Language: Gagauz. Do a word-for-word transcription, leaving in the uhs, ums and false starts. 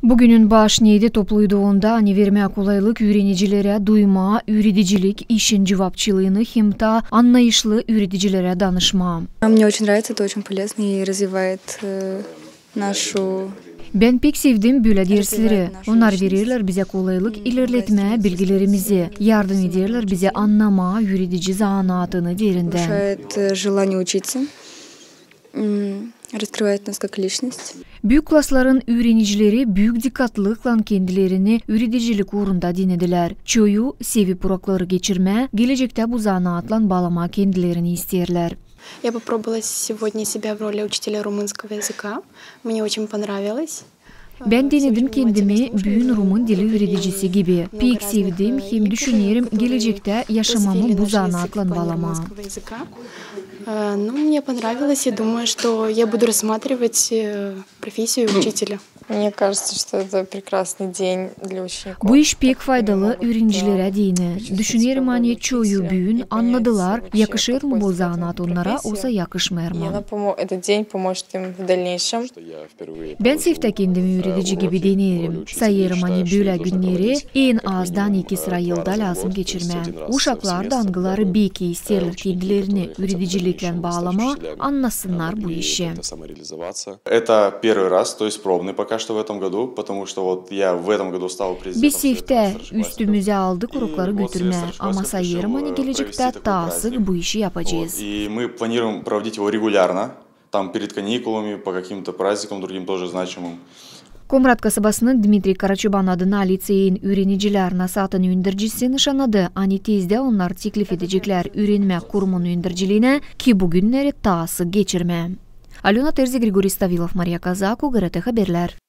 Bugünün baş needi topluydu onda, ani vermää kolaylık üürencilerä duymaa üüredicilik işin cuvapçılıını hem taa annayışlı üüredicilerä danışmaa. Мне очень нравится, это очень полезно и развивает, э, нашу... Bän pek sevdim bölä dersleri. Onnar vererlär bizä kolaylık ilerletmää bilgilerimizi, yardım ederlär bizä annamaa üüredici zanaatını derindän. Повышает, э, желание учиться, м, раскрывает нас как личность. Büük klasların üürenicileri büük dikkatlıklan kendilerini üüredicilik uurunda denedilär. Çoyu sevip urokları geçirmää, gelecektä bu zanaatlan baalamaa kendilerini isteerlär. Я попробовала сегодня себя в роли учителя румынского языка. Мне очень понравилось. Bän denedim kendimi büün rumın dili üüredicisi gibi. Pek sevdim hem düşünerim gelecektä yaşamamı bu zanaatlan baalamaa. Э, ну, мне понравилось. Я думаю, что я буду рассматривать, э, профессию учителя. Мне кажется, что это прекрасный день для учеников. Bu iş pek faydalı üürencilerä deyni. Düşünerim, ani çoyu büün annadılar, yakışêr mı bu zanaat onnara, osa yakışmêêr mı. Этот день поможет им в дальнейшем. Bän seftä kendimi üüredici gibi deneerim. Sayêrım, ani bölä günneri en az da iki sıra yılda lääzım geçirmää. Uşaklar da, angıları beki isteerlär kendilerini üürediciliklän baalamaa, annasınnar bu işi. Это первый раз, то есть пробный пока что в этом году, потому что вот я в этом году стал президентом Совета старшеклассников. Biz seftä üstümüzä aldık urokları götürmää, ama sayêrım, ani gelecektä taa sık bu işi yapacez. И мы планируем проводить его регулярно, там перед каникулами, по каким-то праздникам другим тоже значимым. Komrat kasabasının Dmitriy Karaçoban adına liţeyin üürenicilär nasaatın öndercisi nışannadı, ani tezdä onnar teklif edeceklär üürenmää kurumun önderciliinä, ki bu günneri taa sık geçirmää. Alöna Terzi, Grigoriy Stavilov, Mariya Kazaku, GRT Haberlär.